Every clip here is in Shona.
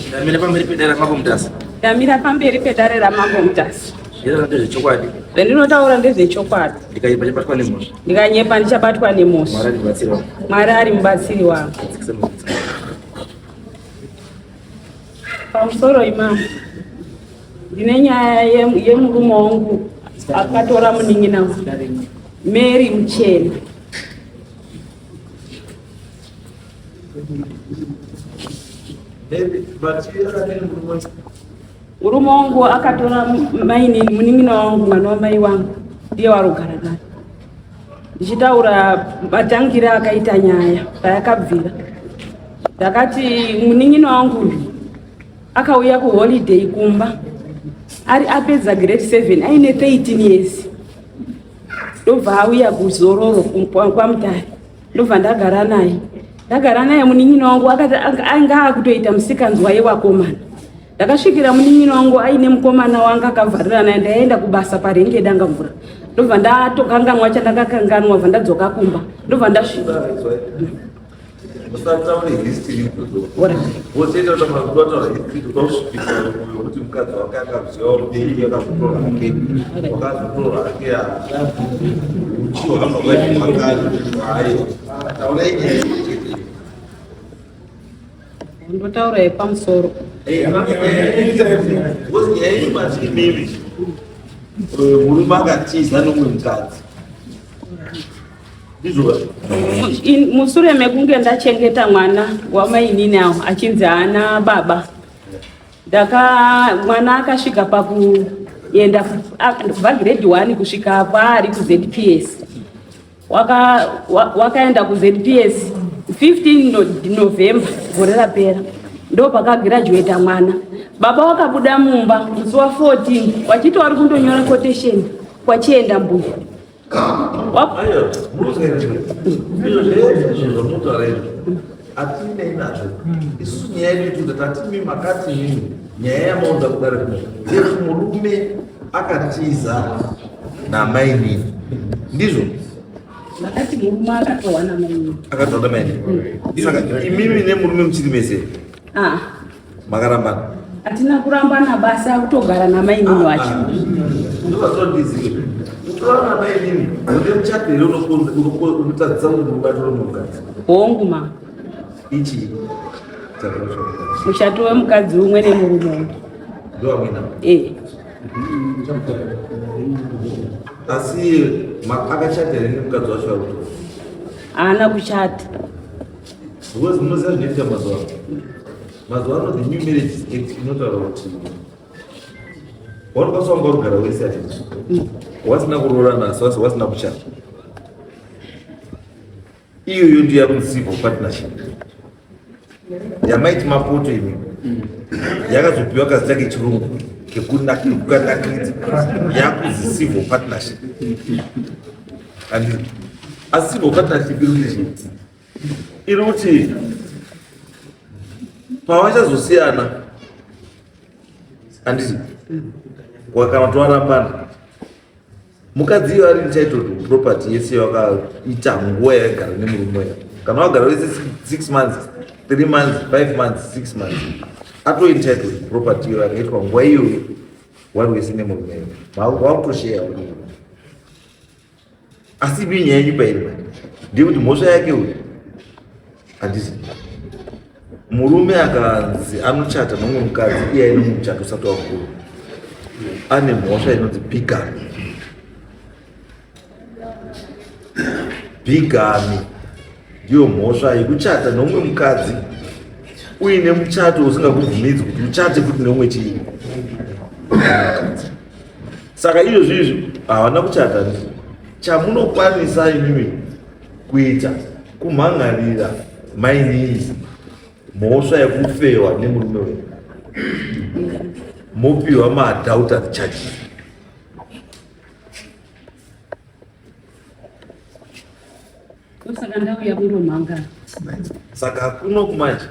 Ndamira pamberi pedare raMambo Mutasa. Ndamira pamberi pedare raMambo Mutasa. Zvinotaura ndezvechokwadi. Zvandinotaura ndezvechokwadi. Ndikanyepa ndichabatwa nemhosva. Ndikanyepa ndichabatwa nemhosva. Mwari ari mubatsiri wangu. Mwari ari mubatsiri wangu. Pamusoro imama. Ndine nyaya yemurume wangu akatora munin'ina wangu. Mary Muchena. Murume wangu akatora mainini munin'ina wangu mwana wamai wangu ndiye warogara naye. Ndichitaura matangira akaita nyaya payakabvira. Ndakati munin'ina wangu uyu akauya kuholiday kumba ari apedza grade 7 aine 13 years ndobva auya kuzororo kwamutare ndobva ndagara naye ndagara naye munin'ina wangu akati anga akutoita musikanzwa yewakomana ndakasvikira munin'ina wangu aine mukomana wanga akavharira naye ndaenda kubasa parenge danga mvura ndobva ndatokanganwa chandakakanganwa bva ndadzoka kumba ndobva ndasvika Musataure history idzodzo. Wotoita kuti mazuva ataura history toda kusvikisa yokuti mukadzi wake akaziva upenyu akazotora hake wakazotora hake uchi hwakabva kwaimakazi hayi taurai nyaya chete. Ndotaura yepamusoro. Because nyaya yenyu matiri murume akatiza nomumwe mukadzi. Musure mekunge ndachengeta mwana wamainini awo achinzi haana baba ndaka mwana akasvika pakuenda kubva grade 1 kusvika paari kuzps wakaenda kuzps 15 November gore rapera ndo pakagirajuweta mwana baba wakabuda mumba musi wa 14 wachiti wari kundonyora quotation kwachienda mbuya Atinei nazvo isusu nyaya yedu ituta tatimi makati mimi nyaya yamaunza kudare kuno ndeyekuti murume akatiza namainini ndizvo makati murume akatohwa namainini akatohwa namainini saka imimi nemurume muchiri mese ah. Makarambana? Hatina kurambana basi akutogara namainini wacho. Ah, Ndozvatondizive. Kutorana namainini une muchato here unotadzisa kuti mubatiro mukadzi? Hongu ma. Ichi muchato wemukadzi umwe nemurume umwe. Ndoamwena. Eh. Asi akachata here nemukadzi wacho akutora? Haana kuchata. Because munoziva zvinoitika mazuva ano. Mazuva ano the new marriage act inotaura kuti wanokwanisa wanga urigara wese ati wasina kuroorana asi wasi wasina kuchata. Iyoyo ndiyo yakunzi civil partnership. Yamaiti mapoto imi yakazopiwa kazita kechirungu kekunakiridza yakuzi civil partnership. Asi civil partnership iri kuti chii? Iri kuti pavachazosiyana handiti kana kuti warambana mukadzi iyo ari entitled to property yese yawakaita nguva yaigara nemurume uya kana wagara wese 6 months 3 months 5 months 6 months ato entitled to property iyo yakaitwa nguva iyoyo wari wese nemurume uyo wakutosheya asi imi nyaya yenyu pairi manje ndeyekuti mhosva yake uyu handiti murume akanzi anochata nomumwe mukadzi iye aine mumwe muchato usati wakuru ane mhosva inonzi bigamy bigamy ndiyo mhosva yekuchata nomumwe mukadzi uine muchato usingakubvumidzi kuti uchate futi neumwe chii mukadzi Saka izvozvi izvi havana kuchata chamunokwanisa imimi kuita kumhan'arira mainini mhosva yekufewa nemurume wenyu mopiwa maadultery charges. Saka ndauya kundomhangara. Saka kuno kumanje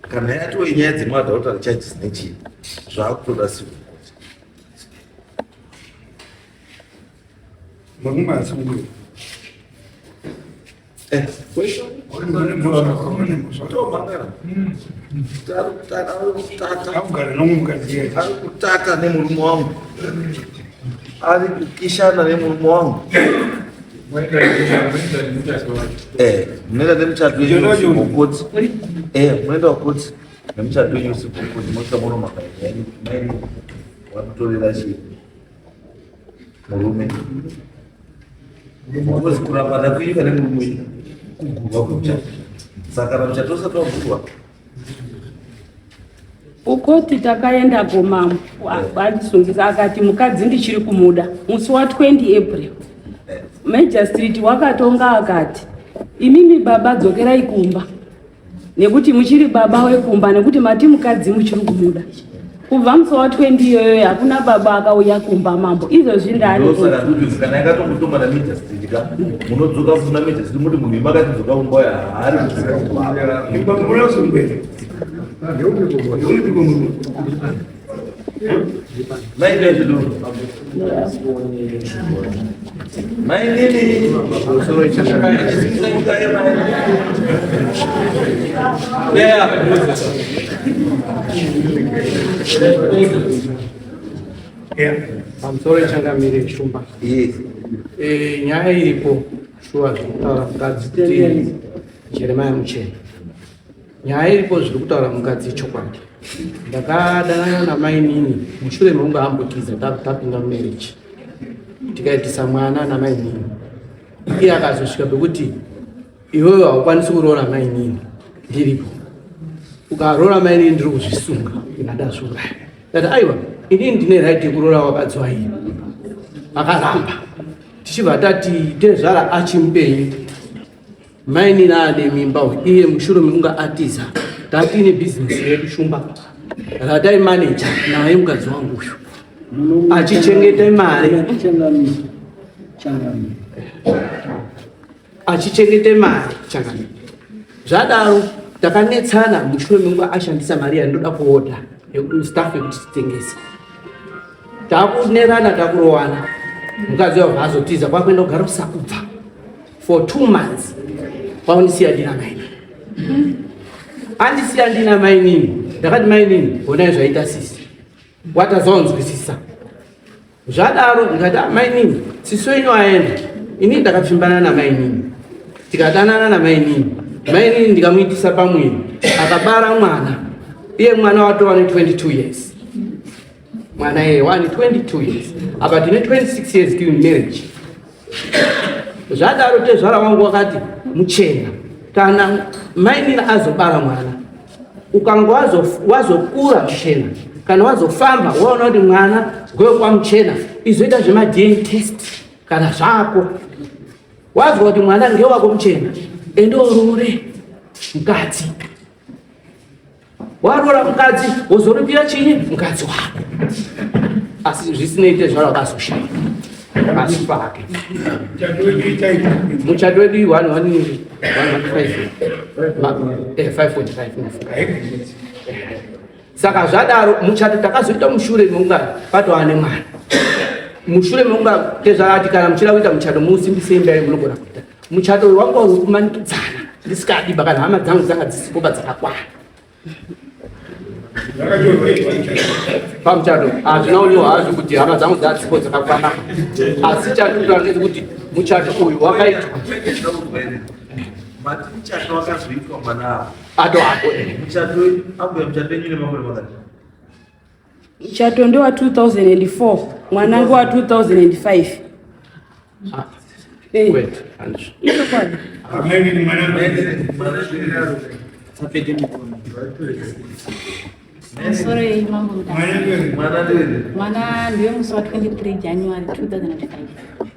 kana yatove nyaya dzemaadultery charges nechii, zvakutoda civil court. Murume asungwe. Eh, Mune mhosva. tomhangara. Ari kutata. Akugara nomukadzi yacho. Ari kutata nemurume wangu, ari kukishana nemurume wangu. Eh, munoenda nemuchato wenyu kukoti. Eh, munoenda kukoti nemuchato wenyu usiku kukoti, mosvika munomaka yenyu maini wakutorera chii murume, because kurambana kwenyu kana nemurume wenyu kugurwa kwemuchato. Saka kana muchato usati wagurwa, Kukoti takaenda kumambo, andisungisa akati mukadzi ndichiri kumuda. Musi wa20 April magistrate wakatonga akati, imimi baba dzokerai kumba nekuti muchiri baba wekumba, nekuti mati mukadzi muchiri kumuda. Kubva musi wa20 iyoyo hakuna baba akauya kumba, mambo. Izvozvi ndani. Ndosaka kuti kana yakatomutonga namagistrate ka, munodzoka kuna magistrate muti munhu imakatidzoka kumba, haari kudzoka kumba. Muna usungwe. Ndeupi murume? Maini chiduru, mainini. Yeah. Yeah. Pamusoro, changamire Shumba. Yes. Nyaya iripo shuwa, zviri kutaura mukadzi kuti Jeremaya Muchena, nyaya iripo, zviri kutaura mukadzi chokwadi. Ndakadanana namainini mushure mekunge ambotiza. Tapinda mumarriage, tikaitisa mwana namainini. Iye akazosvika pekuti iwewe haukwanisi kuroora mainini ndiripo, ukaroora mainini ndiri kuzvisunga, ndingada zviuraya. Ndati aiwa, inini ndine right yekuroora wakadzi waiyi. Akaramba. Tichibva tati tezvara achimupenyu, mainini ane mimba uyu. Iye mushure mekunge atiza, tatine bhizinesi yedu, Shumba, rataimaneja naye mukadzi wangu uyu achichengeta mari, achichengete mari, changamire. Zvadaro takanetsana mushure mekunge ashandisa mari yandoda kuodha staff yekuti titengese. Takunerana, takurowana. Mukadzi wabva azotiza kwakuenda kugara kusakubva for 2 months, kwaundisiya ndina mainini. Andisiya ndina mainini. Ndakati, mainini, honai zvaita sisi, watazonzwisisa. Zvadaro ndikati, "Ah, mainini, sisi wenyu aenda." Inini ndakapfimbana namainini, tikadanana namainini. Mainini ndikamuitisa pamwiri, akabara mwana. Iye mwana watova ne22 years. Mwana iye wani 22 years, apa tine 26 years tiri marriage. Zvadaro tezvara wangu wakati, Muchena, kana mainini azobara mwana, ukanga wazokura Muchena, kana wazofamba waona kuti mwana ngewekwaMuchena, izoita zvemaDNA test. Kana zvako wazwa kuti mwana ngewako Muchena, ende urore mukadzi. Waroora mukadzi, wozoripira chinyi mukadzi wako. Asi zvisinei, tezvara wakazoshaya asi pake. Muchato wedu 1 1 1 5 5.5. Saka zvadaro muchato takazoita mushure mekunga patova nemwana. Mushure mekunga tezvara ati kana muchida kuita muchato muusimbise imba yenyu, munogona kuita muchato uyu. Wanga uri kumanikidzana ndisikadi, kana hama dzangu dzanga dzisipo padzakakwana pamuchato. Hazvina unyorwa hazvo kuti hama dzangu dzadzipo dzakakwana, asi chandinotaura ndechekuti muchato uyu wakaitwa. Mati muchato wakazoitwa mwana avo? Ato ako. Muchato ambuya, muchato wenyu nemakore makati? Muchato ndewa 2004, mwana ngewa 2005. Eh, Wait, handizvo. Ichokwadi. Amene mwana. Musoro yenyu, mambo Mutasa. Mwana ndewene? Mwana ndiwe musi wa 23 January 2005.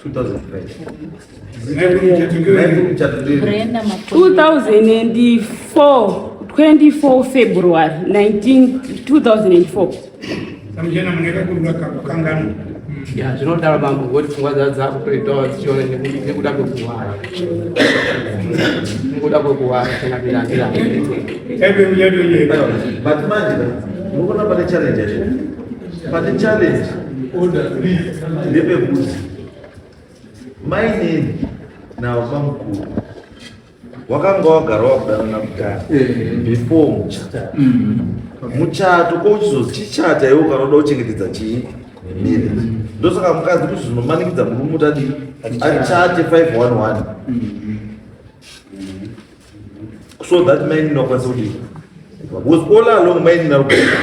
2005. Muchato ndewene? Brenda Makosi. 2004, 24 February 19 2004. Samuchena munekakurura kakukangana. Ya, zvinodaro bambo ngoti pfungwa dzadzo dzakutoitawo dzichiona nekuda kwekuwara. Nekuda kwekuwara changamira handirambi. Type yemuchato yenyu. But manje munoona pane challenge yacho. Pane challenge ndepekuti mainini nababa mukuru wakanga wagara wakudanana kudhara before muchato. Muchato ko uchizochichata iwe ukanoda kuchengetedza chii marriage. Ndosaka mukadzi kuti zvinomanikidza murume kuti adii achate 511 so that mainini wakwanisa kudii because all along mainini ari kugara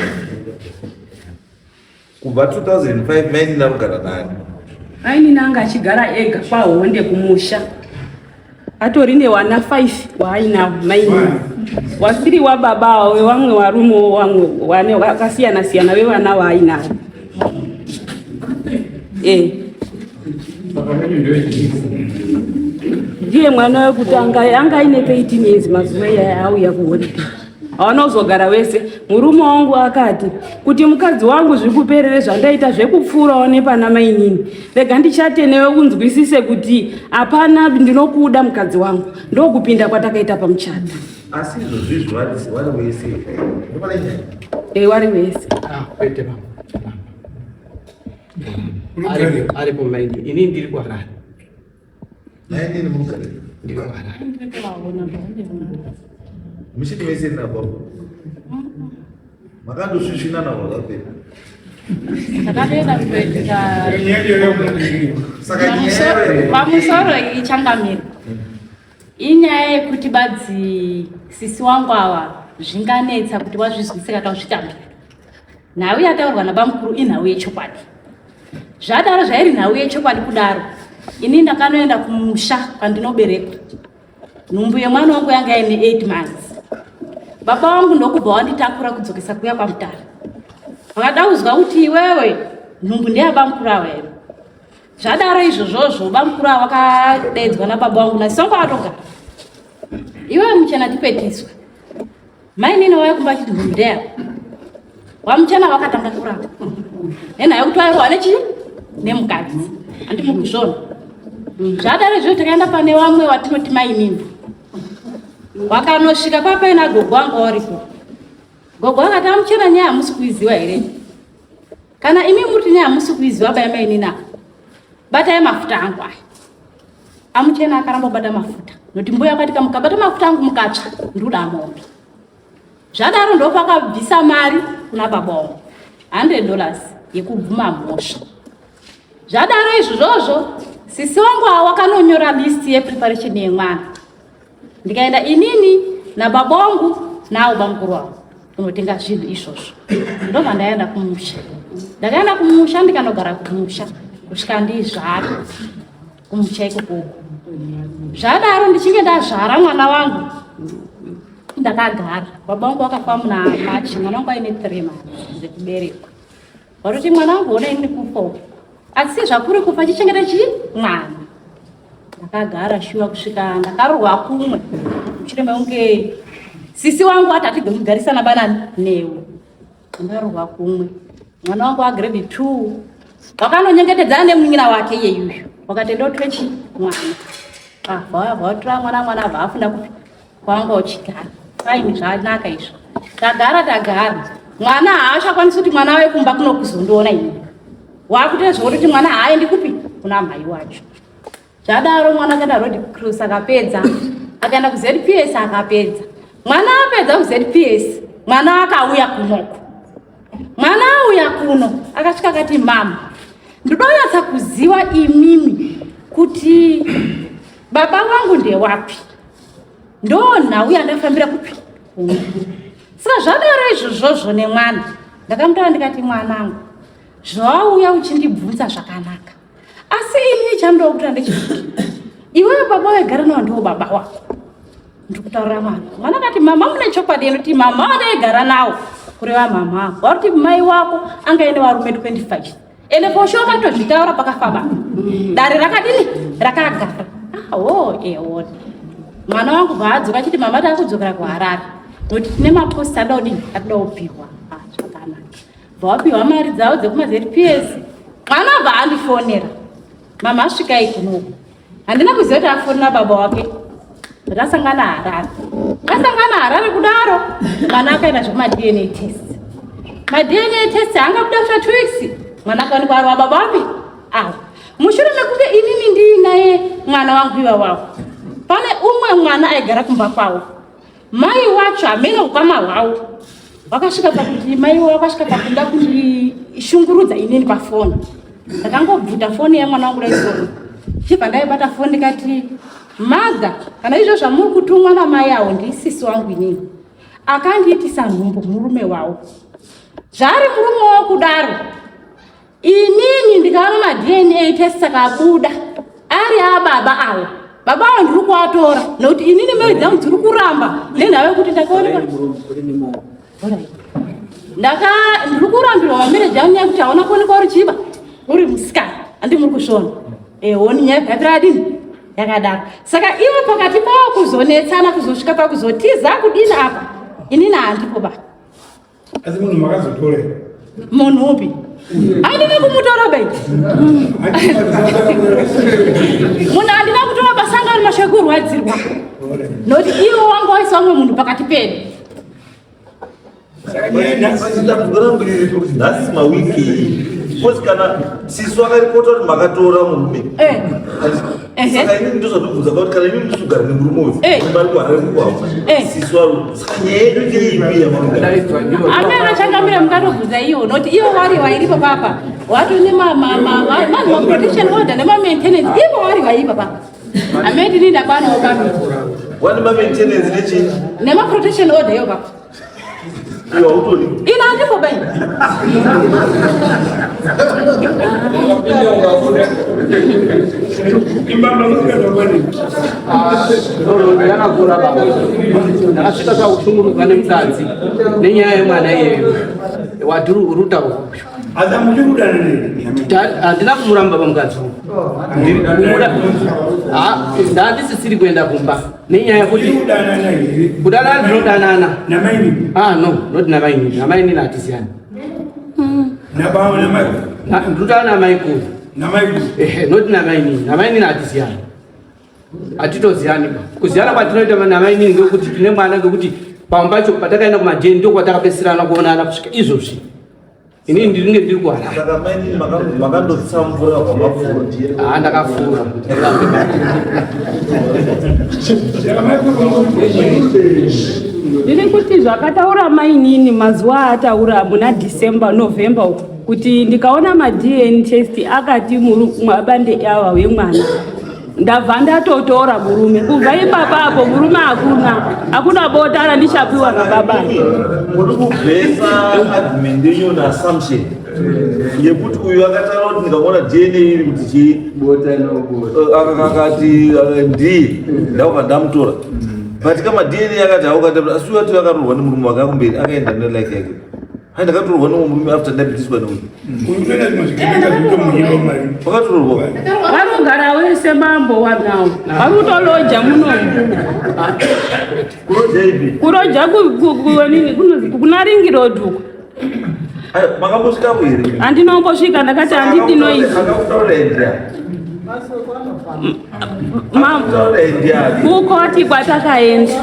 kubva 2005 mainini ari kugara nani. Mainini anga achigara ega kwaHonde kumusha, atori newana 5 waainawo mainini, wasiri wababa wevamwe varume, wamwe wane vakasiyana siyana vevana vaainawo e ndiye mwana wekutanga, anga aine 13 years mazuva iyaya auya kuholiday. Hawana kuzogara wese. Murume wangu akati kuti mukadzi wangu zvikuperere zvandaita zvekupfuurawo nepana mainini, rega ndichate newe unzwisise kuti hapana, ndinokuda mukadzi wangu. Ndokupinda kwatakaita pamuchato. Asi izvozvo izvo vari wese, ndopane nyaya. E, wari wese. Ah, kwete bambo. Aripo, aripo mainini. Ini ndiri kuHarare. Mainini mugare Ndiri kuHarare. Muchiti mese nababa makandosvisvinana zvakapera. Ndakatoenda kutoitika. Nyaya yacho yakabuda. Saka nyaya Pamusoro ichangamira inyaya yekuti badzi sisi wangu ava zvinganetsa kuti wazvizwisisa kana kuzvitambira. Nhau yataurwa nabamukuru inhau yechokwadi. Zvadaro, zvairi nhau yechokwadi kudaro, ini ndakanoenda kumusha kwandinoberekwa. Nhumbu yemwana wangu yanga ine 8 months. Baba wangu ndokubva wanditakura kudzokesa kuya kwaMutare. Vakada kuzwa kuti iwewe nhumbu ndeyabamukuru ava here. Zvadaro izvozvozvo, bamukuru ava vakadaidzwa nababa vangu nasongo atogara, iwewe muchena tipetiswe mainini wauya kumba achiti nhumbu ndeyako. Wamuchena wakatanga kurapa nenhaya yekuti wairohwa nechii nemukadzi, handimukuzvona. Zvadaro izvozvo, takaenda pane vamwe watinoti mainini. Wakanosvika papaina gogo wangu waripo. Gogo akati, amuchena nyaya hamusi kuiziva here? Kana imi muri nyaya hamusi kuiziva, bai mainini apa batai mafuta angu aya. Amuchena akaramba kubata mafuta nokuti mbuya akati kamukabata mafuta angu mukatsva ndikuda mombe. Zvadaro ndopakabvisa mari kuna baba wangu, $100 yekubvuma mhosva. Zvadaro izvozvozvo, sisi wangu ava wakanonyora list yepreparation yemwana. Ndikaenda inini nababa wangu nawo bamukuru wangu kunotenga zvinhu izvozvo. Ndobva ndaenda kumusha. Ndakaenda kumusha, ndikanogara kumusha kusvika ndizvara kumusha ikokoko. Zvadaro, ndichinge ndazvara mwana wangu, ndakagara. Baba vangu vakafa muna March, mwana wangu aine 3 months dzekuberekwa. Varoti mwana wangu ona ini kufa uku, asi zvakuri kufa chichengeta chii mwana. Ndakagara shuwa kusvika ndakarohwa kumwe mushure mekunge sisi wangu ati hatigoni kugarisana banani newe. Ndarohwa kumwe mwana wangu wagrade 2, wakanonyengetedzana nemunyina wake iyeyuyu, wakati ndotwechi mwana vatora mwana. Mwana abva afunda kupi kwanga uchigara. Aini zvanaka izvo, tagara tagara. Mwana haachakwanisi kuti mwana wekumba kuno kuzondiona ini, wakuita zvekuti mwana haaendi kupi kuna mhai wacho. Zvadaro, mwana akaenda Red Cross akapedza, akaenda kuZPS akapedza. Mwana apedza kuZPS, mwana akauya kunoko. Mwana auya kuno akasvika akati, mama, ndinonyatsa kuziva imimi kuti baba vangu ndewapi, ndo nhau yandafambira kupi kuno. Saka zvadaro izvozvozvo nemwana ndakamutaura, ndikati, mwanangu, zvawauya uchindibvunza zvakanaka, asi ini chandoda kuita ndechekuti iwewe baba waigara nawo ndiwo baba wako. Ndikutaurira mwana. Mwana akati, mama, mune chokwadi inoti mama wandaigara nawo, kureva mama ako waruti mai wako anga ine varume 25? Ende posho akatozvitaura pakafa baba, dare rakadini rakagara. Aho eona mwana wangu bvaadzoka achiti, mama, takudzokera kuHarare nokuti tine maposti ada kudini, atida kupihwa. Ah, zvakanaka. Bva wapiwa mari dzavo dzekumaZPS. Mwana abva andifonera, mama asvikai kunoku. Handina kuziva kuti afonera baba wake. Tasangana Harare, tasangana Harare kudaro, mwana akaenda zvekumaDNA test. MaDNA test angabuda after 2 weeks, mwana akawanikwa ari wababa wapi avo. Mushure mekunge inini ndiinaye mwana wangu iwawawo, pane umwe mwana aigara kumba kwavo. Mai wacho hamene ukama hwavo wakasvika pakuti mai wakasvika pakuda kundishungurudza inini pafoni. Ndakangobvuta foni yemwana wangu raisoni, chibva ndaibata foni ndikati, "Mother, kana izvo zvamuri kutumwa namai avo, ndisisi wangu inini akandiitisa nhumbu, murume wavo zvaari murume wavo kudaro. Inini ndikaona maDNA test akabuda ari ababa avo, baba avo ndiri kuvatora, nekuti inini mai dzangu dziri kuramba nenhau yekuti ndakaonekwa ndaka ndiri kurambirwa mamarriage angu nyaya yekuti hauna kuonekwa uri chiba uri musikana, handi muri kushona ehoni nyaya bhaibheri adini yakadaro. Saka ivo pakati pavo kuzonetsana kuzosvika pakuzotiza kudini apa, inini handipo ba. Asi munhu makazotora? Munhu upi? Handina kumutora bai, munhu handina kutora pasanga ari mashoko ekurwadzirwa, nokuti ivo wanga waisa umwe munhu pakati pedu. Dambudziko rangu riri kuti nhasi mawiki kozi kana sisu akaripota kuti makatora murume. Saka inini ndozvatobvunza kuti kana inini ndisugara nemurume uyu, murume ari kuHarare kukwavo, sisu ari, saka nyaya yedu ndeipi yamanogara? Amene changamire, mukatobvunza iwo, nokuti ivo vari vairipo papa wato nemaprotection order nemamaintenance, ivo vari vaipa papa amene tini ndakwanawo pamiti. Wani mamaintenance nechii? Nemaprotection order iyo papa. Iwe hautori? Ina handipo bai. Imbamba musikatokwani. Yakakura baba, ndakasvika pakushungurudzwa nemukadzi nenyaya yemwana iyeyo wadhuruta. Asi amuchi kudana nei? Handina kumuramba pamukadzi uyu. Ndandisisiri kuenda kumba nenyaya yekuti Kudanana here? Kudanana, ndinodanana. Namaini? Ah, no, not namainini. Namainini hatiziyani. Nababa, namai? Ndinodanana namaikuru. Namaikuru. Ehe, not namainini. Namainini hatiziyani, hatitoziyani ba. Kuziyana kwatinoita namainini ngekuti tine mwana, ngekuti pamwe pacho patakaenda kumadheni ndokwatakapesirana kuonana kusvika izvozvi. Inini ndiringe ndiri kuHarare. Saka mainini makandotsa mvura kwamapfuura? Ah, ndakafura. Saka maikuru. Ndiri kuti zvakataura mainini mazuva aataura muna December, November uku, kuti ndikaona maDNA test akati mwabande ava wemwana, ndabva ndatotora murume. Kubva ipapa apo murume hakuna, hakuna bota randichapiwa nababa. Muri kubhesa argument yenyu neassumption yekuti uyu akataura kuti ndikaona DNA iri kuti chii, akati ndiye, ndabva ndamutora. But kama DNA akati haukati, asi uyu ati akaroorwa nemurume wake akumberi akaenda nelife yake. Hai, ndakatorwa nemumwe murume after ndabitiswa neuyu. Unotoenda zvimwe zvigebenga zvinotomunyira mari. Wakatorwa? Vanogara wese mambo, wanawo vari kutoloja munomu. Kuroja ipi? Kuroja nini, kuna Ring Road uko. Ayo, makambosvikapo here? Handinombosvika, ndakati handidi noise. Akakutaura ndiani? Akakutaura ndiani? Kukoti kwatakaenda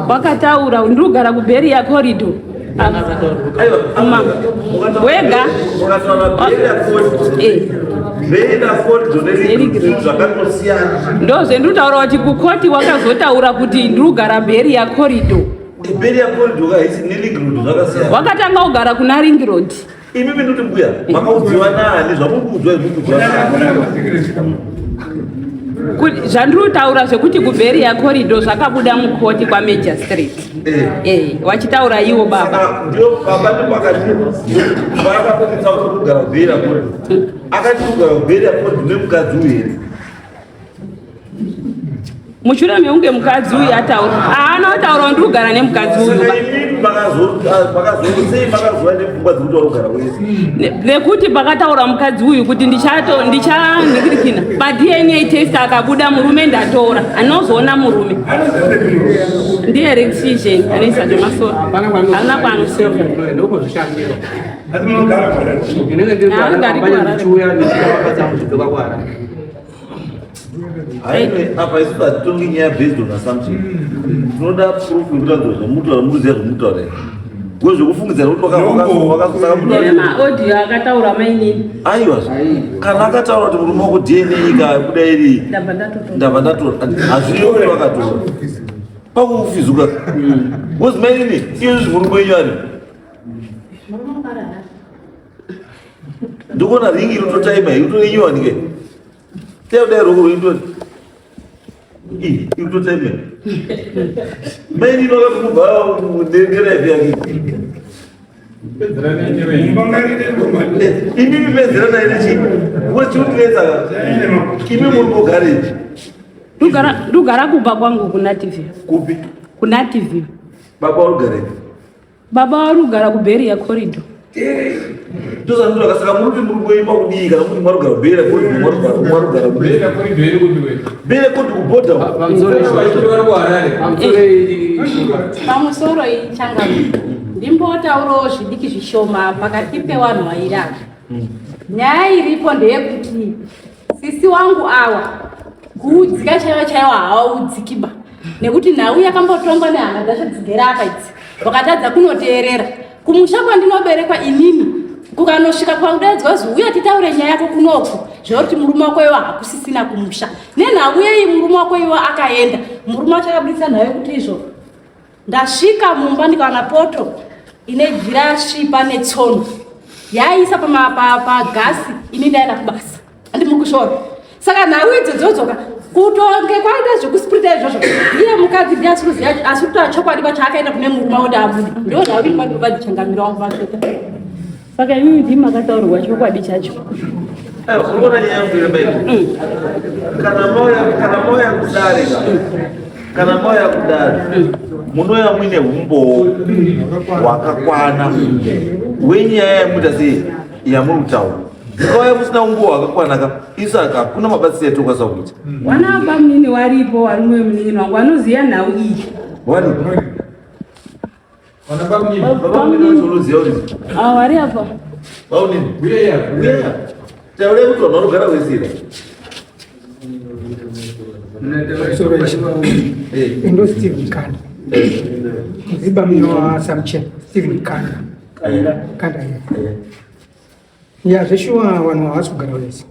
wakataura ndiri kugara kuBeria Corridor. Aiwa, Wega. Ukataura Beria Corridor, Beria Corridor neRing Road zvakatosiyana. Ndozvendinotaura kuti kukoti wakazotaura kuti ndiri kugara Beria Corridor. Beria Corridor haisi neRing Road, zvakasiyana. Wakatanga kugara kuna Ring Road. Imi mindoti mbuya, makaudziwa nani zvamuri kuudzwa? Muri kuudzwa nani? Zvandiri kutaura zvekuti kuBeria Corridor zvakabuda mukoti kwamagistrate. Wachitaura iwo baba. Saka ndio baba ndipo akati vaakapoketsa kuti kugara kuBeria Corridor, akati kugara kuBeria Corridor nemukadzi uyu here? Mushure mekunge mukadzi uyu ataura, haana kutaura ndiri kugara nemukadzi uyu Saka ba. imi sei makazova nepfungwa dzekuti vari kugara wese? Nekuti pakataura mukadzi uyu kuti ndichato ndichanhikirikina paDNA test akabuda murume, ndatora anozoona murume ndiye rexision anoisa zvemasoro, haana kwanoseva. Ndokozvishandira. Asi munogara kuHarare. Ndinenge ndiri Haangari kuHarare, kuHarare. ndichiuya ndichivakadzi angu zvidzoka kuHarare. Haiwe, apa isusu hatitongi nyaya based on assumption. Tinoda proof yekutaura zvamutaura, mukuziva zvamutaura here. Ngo zvekufungidzira kuti wakasaka Ndine maaudio akataura mainini. Aiwa, kana akataura kuti murume wako DNA ikabuda iri Ndabva ndatotora. Ndabva ndatora, hazviriyo kuti wakatora pakufizuka because mainini iyo zvi murume wenyu ari ndikuona ringi inototaima inotoinyuwanike teudai roko roindoti inototaima mainini wakatomubva nderaifi yake. Mumba ngaite ngoma. Imimi pedzerana ine chii because chinotinetsa imi muri kugareji. Ndugara kumba kwangu kuna TV. Kupi? Kuna TV. Baba warugarepi? Baba varugara kuBeria corridor. Ndozvandinoda, saka muri kuti muri kuimba kudii kana kuti mwarugara Beria corridor, mwarugara Beria corridor iri kupi wewe? Beria corridor kubhodha. Pamusoro pamusoro. Pamusoro ichangamu, ndimbotaurawo zvidiki zvishoma pakati pevanhu vairi ava. Nyaya iripo ndeyekuti sisi wangu awa kuudzika chaivo chaivo havaudzikiba, nekuti nhau yakambotongwa nehama dzacho dzigere apa idzi, vakatadza kunoteerera kumusha kwandinoberekwa inini. Kukanosvika kwakudaidzwa zi uya titaure nyaya yako kunoku, zvekuti murume wako iwo hakusisina kumusha nenhau yei. Murume wako iwo akaenda, murume wacho akabudisa nhau yekuti izvo ndasvika mumba ndikawana poto ine jira svipa netsono yaiisa pagasi, ini ndaenda kubasa, handimukushora. Saka nhau idzo dzodzoka kutonge kwaita zvekusprita izvozvo, iye mukadzi ndiye asi kuziva, asi kutora chokwadi kwacho akaenda kune murume woti abude. Ndo nhau iri padichangamira wangu vasveta. Saka imimi ndimi makataurirwa chokwadi chacho? Aiwa, unoona nyaya yangu ireba iri. Kana mauya kudare, kana mauya kudare, munouya muine umbowo hwakakwana wenyaya yamuita sei yamuri kutaura. Mukauya musina umbowo hwakakwana ka, isu hakuna mabatsiro atokwanisa kuita. Wana bamunini waripo, varume vemunin'ina wangu vanoziva nhau iyi. Wani? Vana bamunini. Bamunini wacho unoziva kuti Ava vari apa. Bamunini. Uye ya. Uya. Taurai kuti vanhu vanogara wesira. Endo Stephen Kanda. Ziba mino wa Samchen, Stephen Kanda. Kanda ya. Ya, zveshuwa vanhu havasi kugara vese.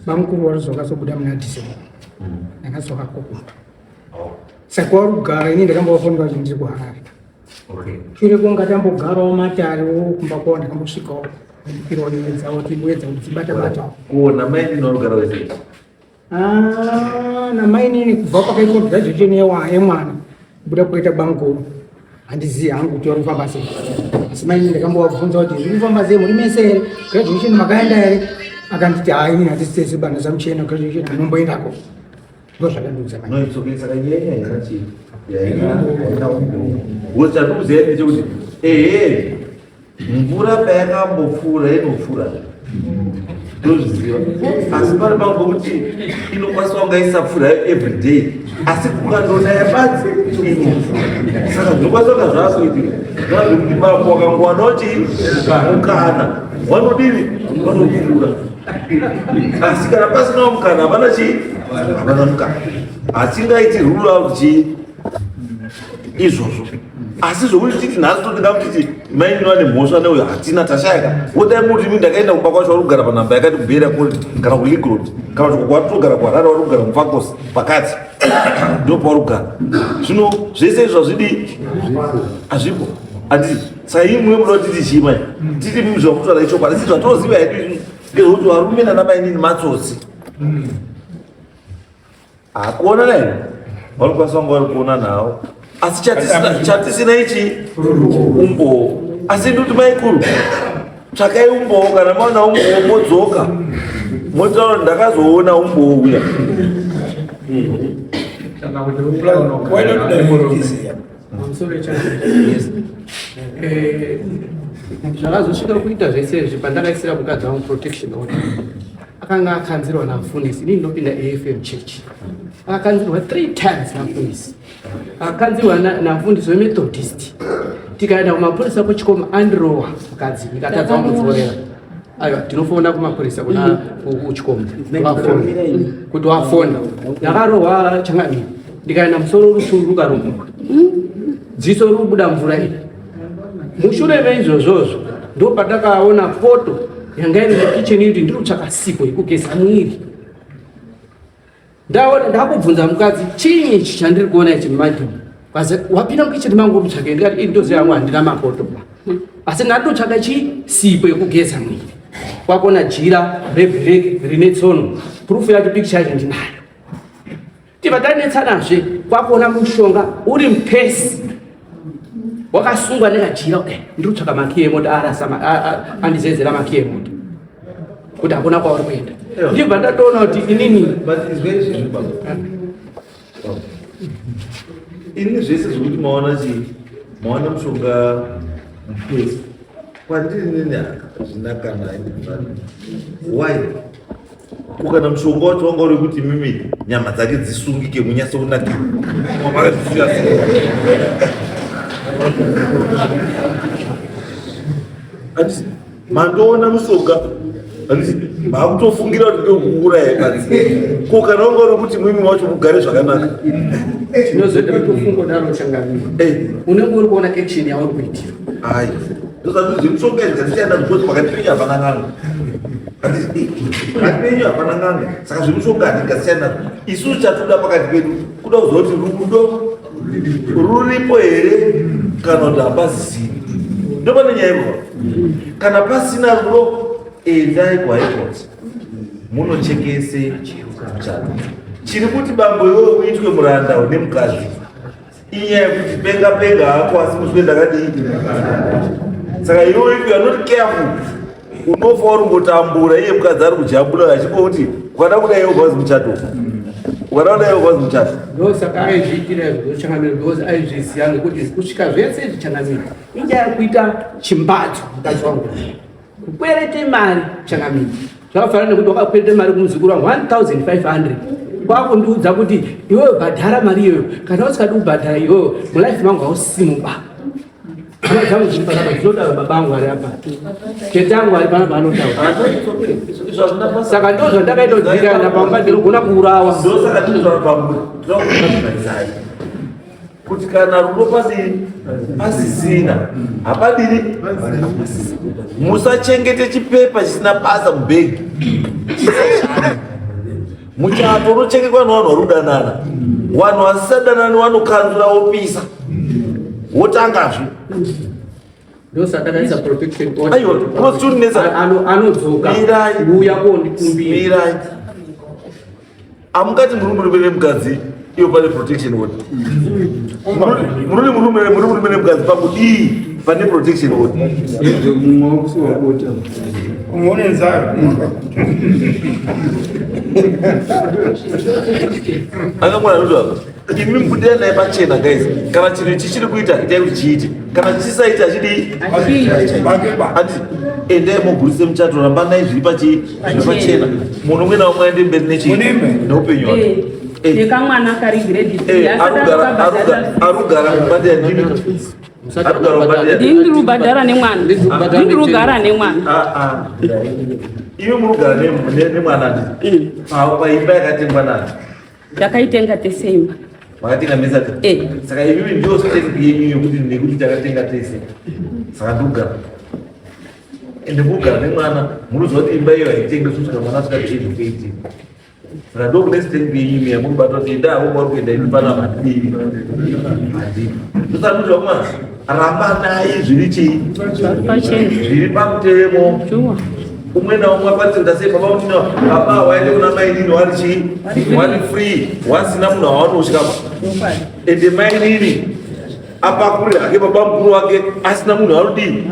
Bamukuru varizokazobuda muna December. Ndakazoka kokumba. Saka wari kugara, ini ndakambovafonera kuti ndiri kuHarare. Shure kunga tambogarawo matarewo kumba kwavo, ndakambosvikawo ndipirawo nyaya dzavo, timboedza kudzibata batawo. Kuona mainini vanogara wese. Ah, namainini kubva pakaitwa graduation yemwana kubuda kuita bamukuru, handizivi hangu kuti vari kufamba sei, asi mainini ndakambovabvunza kuti zviri kufamba sei, muri mese here, graduation makaenda here? Akanditi hai, inini hatisi tese bana samuchena, graduation anomboendako. Ndo zvakandiudza mai. No, it's okay. Saka nyaya haina chii. Haina umbowo. Because chandikuziva ndechekuti ehe, mvura payakambopfuura inopfuura, ndozviziva, asi pari pangu pekuti inokwanisa kunga isapfuura everyday, asi kukandonaya badzi inopfuura. Saka zvinokwanisa kunga zvaakuitika zvazvekuti mambo wakangowana kuti mukana vanodini, vanopfuura, asi kana pasinawo mukana hapana chii, hapana mukana, hatingaiti rule out chii izvozvo. Asi zvokuti titi nhasi totingamutiti mainini vane mhosva neuyo, hatina, tashayaka. Wodai muti mi ndakaenda kumba kwacho, vari kugara panhamba yakati kuBeira Kori kana kuLigrod, kana kuti kwatogara kuHarare, vari kugara muFakos pakati, ndo pavari kugara. Zvino zvese izvo hazvidi, hazvipo, handiti? Saka imwe muda kuti titi chii mai, titi mimi zvamutaura ichokwadi, asi zvatoziva hedu ngezvekuti varume nana mainini matsotsi. Hakuona naye vanokwanisa kunge vari kuona nawo, asi chatisina ichi umbowo. Asi ndikuti maikuru, tsvakai umbowo. Kana maona umbowo, modzoka motaura, ndakazoona umbowo uya. Why not direct this? Pamusoro chake. Zvakazosvika kuita zvese izvi, pandakaisira mukadzi wangu protection order, akanga akanzirwa namufundisi. Inini ndinopinda AFM church. Akakanzirwa three times namufundisi, akakanzirwa namufundisi weMethodist. Tikaenda kumapurisa kuchikomo, andirowa mukadzi, ndikatadza kumudzorera. Aiwa, tinofona kumapurisa kuna kuchikomo, vafona kuti wafona. Ndakarohwa changamire, ndikaenda musoro rusunduka rumwe, dziso rubuda mvura iri. Mushure meizvozvozvo ndo pandakaona poto yanga iri mukicheni kuti ndiri kutsvaka sipo yekugeza mwiri. Ndaona ndakubvunza mukadzi, chinyi ichi chandiri kuona ichi mumadhini? Kazi wapinda mukicheni mangu uri kutsvaka, ndikati ini ndoziva yangu handina mapoto ba, asi ndatotsvaka chi sipo yekugeza mwiri. Kwakona jira reblack rine tsono, proof yacho, picture yacho ndinayo. Tibva tanetsanazve, kwakuona mushonga uri mupesi wakasungwa nekajira. Okay, ndiri kutsvaka makiyi emota, arasa andizezera makiyi emota kuti hakuna kwauri kuenda. Ndibva ndatoona kuti inini But izwe izvi baba, ini zvese zvekuti maona chii, maona mushonga mupesi, kwandiri nini hazvina kana. Why? Kukana mushonga wacho wanga uri kuti mimi nyama dzake dzisungike munyatso kunakirwa, makazviziva. Handisi mandoona mushonga, handisi makutofungira kuti ndekuuraya badzi. Ko kana wanga uri kuti mwimi wacho mugare zvakanaka? Tinozoita kutofungodaro changamire. Unenge uri kuona action yauri kuitira. Ai, ndosati zvemushonga izvi zvasiyana, because pakati penyu hapana n'anga. Handisi pakati penyu hapana n'anga, saka zvemushonga handingasiyana nazvo. Isusu chatoda pakati pedu kuda kuziva kuti rudo ruripo here kana kuti hapasisina. Ndopane nyaya ipo. Kana pasina rudo, endai kuHigh Court munochekese muchato. Chiri kuti bambo iwewe uitwe muranda une mukadzi inyaya yekuti penga penga hako, asi muswe ndakadii. Saka iwe, if you are not careful, unofa uri ngotambura, iye mukadzi ari kujambura achingoti ukada kudai iwe kwazi muchato, ukada kudai iwe kwazi muchato. Ndosaka aizviitira izvozvo changamire, because aizviziva ngekuti kusvika zvese izvi changamire inyaya yekuita chimbadzo. Mukadzi wangu kukwerete mari changamire, zvakafanana nekuti wakakwerete mari kumuzukuru wangu 1500, kwakundiudza kuti iwewe bhadhara mari iyoyo, kana usikadi kubhadhara iyoyo mulife mangu hausimuba. Hama dzangu dziri panapa dzinotaura, baba angu ari apa, tete angu ari panapa anotaura. Saka ndo zvandakaita kuti ndikaenda pamba ndinogona kuurawa. Ndosaka tinotaura pamwe, tinokuadvisai kuti kana rudo pasiri pasisina, hapadiri. Musachengete chipepa chisina basa mubhegi, chisashanda. Muchato unochengetwa nevanhu vari kudanana. Vanhu vasisadanani vanokanzura, wopisa, wotangazve. Ndosaka takaisa protection order. Aiwa, kunosunesa. Anodzoka Mirai. uya kondikumbira. Mirai, amungati muri murume nemukadzi iyo pane protection order. Muri murume, muri murume nemukadzi, pakudii pane protection order? Mumwe wakusuwa bota, umwe une nzara. Akamwana kuti imi mubudira naye pachena. Guys, kana chinhu chichiri kuita, itai kuti chiite. Kana chisaita, chidii? Ati endai mogurise muchato, rambanai zviri zviri pachena. Munhu umwe naumwe aende mberi nechii? Neupenyu hwake. Nekamwana kari grade 3. Arugara mubandira ndimi, arugara mubandira. Ndini ndiri kubhadhara nemwana, ndini ndiri kugara nemwana. Iwe muri kugara nemwana ndi paimba yakatengwa nani? Takaitenga tese imba. Makatenga mese? Eh. Saka imimi ndio step yenyu yekuti nekuti takatenga tese saka ndikugara, ende murikugara nemwana, munoziva kuti imba iyo haitengeswi kusvika mwana asvika age of 18. Saka ndo kune step yenyu imi yamurikubata kuti enda hako kwauri kuenda, imi panapa handidii, handidi. Ndosaka kuti vamwana rambanai zviri chii? Pachena. Zviri pamutemo. Umwe naumwe akwanise kuita sei, baba unino baba waende kuna mainini wari chii, wari free, wasina munhu awanosvika. Ende mainini apakure hake baba mukuru wake asina munhu arudii.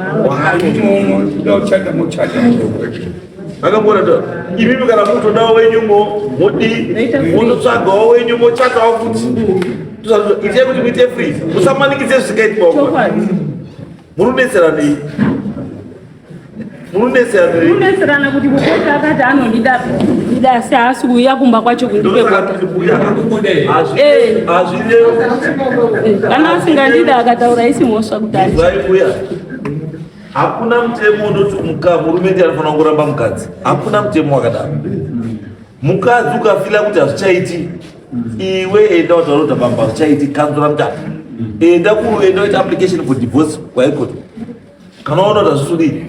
Uchata muchata. Akambona to imimi kana mutodawo wenyumo modii, mototsvagawo wenyu, motsvakawo futi. Itai kuti muite free, musamanikidze zvisikaitwa. Muri kudetseranei? Munoneserana. Munoneserana kuti kukota akati anondida ndida asi haasi kuuya kumba kwacho kundipe kota. Eh. Hazvirevo. Kana asingandida akataura isi mhosva kuti andi. Mbuya. Hakuna mutemo unoti murume ndiye anofanira kungoramba mukadzi. Hakuna mutemo wakadaro. Mukadzi ukafila kuti hazvichaiti, iwe enda wataura kuti bamba hazvichaiti, kanzura muchato. Enda kuenda uita application for divorce kuHigh Court. Kana waona kuti hazvisudii,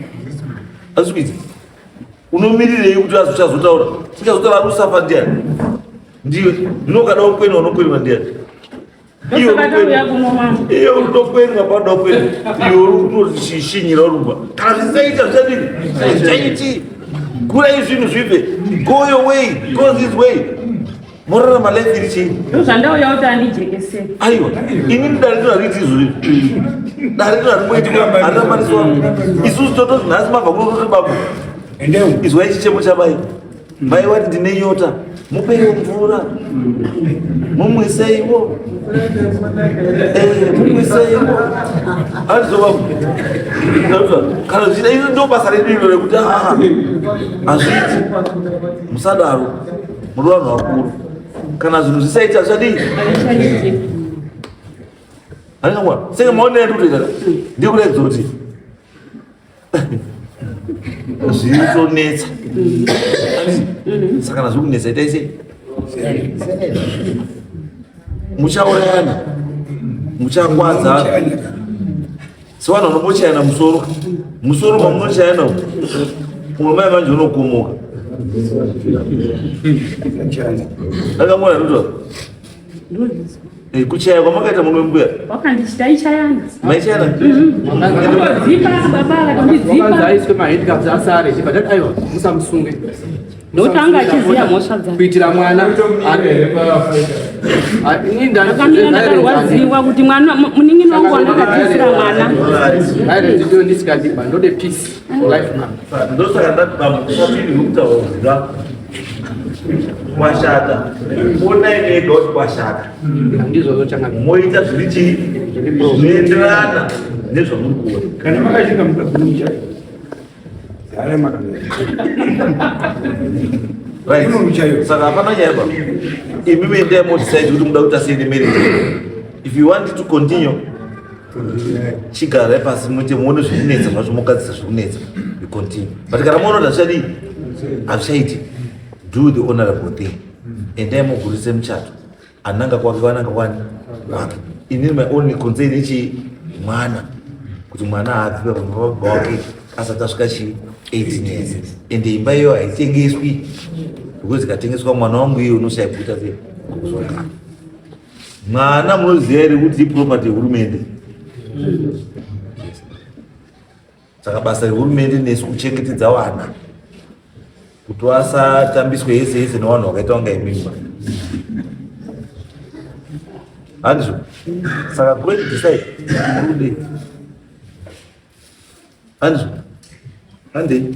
hazvisi kuita. Unomirirei kuti azochazotaura? Uchazotaura ari kusafa ndiani? Ndiwe. Zvino ukada kukwenwa unokwenwa ndiani? Ndosaka tauya kuno mama. Iye urikutokwenwa paunoda kwenwa, iwe uri kutoshishinyira urikubva. Kana zvisaita zvichadini? Zvichaiti. Kurai zvinhu zvibve. Go your way, go this way. Morarama life iri chii? Ndozvandauya kuti andijekesere. Aiwa, inini dare rino hariiti izvozvo. Dare rino harimboiti hariramaniswa. Isusu tototi nhasi mabva kuno toti baba. Izwai chichemo chamai. Mai wati ndine nyota, mupeiwo mvura. Mumwiseiwo. Mumwiseiwo. Handizvo baba. Kana zvichida iro ndo basa redu iro rekuti aa hazviiti. Musadaro. Muri vanhu vakuru. Kana zvinhu zvisaita zvichadii? Handingangwana. Senge maonero andikutoita ka. Ndikuratidza kuti zviritonetsa. Saka kana zviri kunetsa itai sei? Muchaurayana, muchakwadzana. Sevanhu vanombochayana musoro, musoro mamunochayana umu, umwe mai manje unokomoka. Akamona ndikuti kuchaya kwamakaita mumwe mbuya Wakandichitaichayana. maichayana Kundodzipa baba akatondidzipa. Wakanzi aiswe mahandcuffs asare chibva tati aiwa musamusunge. Ndokuti anga achiziya mhosva dzake. Kuitira mwana. Ini Ndakamira ndakarwadziwa kuti mwana munin'ina wangu wandakatizira mwana. Violence ndiyo ndisikadiba ndode peace for life man. Ndosaka ndati bambo kusapiri kutaura kwashata. Onai mega kuti kwashata. Ndizvozvo changamire. Moita zviri chii? Zvinoenderana nezvamuri kuona. Kana makasvika mukabvunja. Zara makamira. Right. Saka hapana nyaya baba. Imi mendai modecide kuti muda kuita sei nemarriage. If you want to continue, chigarai pasi muite muone zvikunetsa zvacho mogadzisa zvikunetsa. You continue. But kana muona kuti hazvichadii, hazvichaiti. Do the honorable thing. Endai mogurise muchato. Ananga kwake vananga kwani kwake. Inini my only concern ichi mwana. Kuti mwana haabvi pababa wake asati asvika chi 18 years. Ende imba iyo haitengeswi. Because ikatengeswa mwana wangu iye unoshaya kuita sei kuzogara. Mwana munoziva here kuti iproperty yehurumende. Saka basa rehurumende nesu kuchengetedza vana kuti vasatambiswe yese yese nevanhu vakaita kunga imimba. Handizvo? Saka go and decide. Muri kudei? Handizvo? Handei?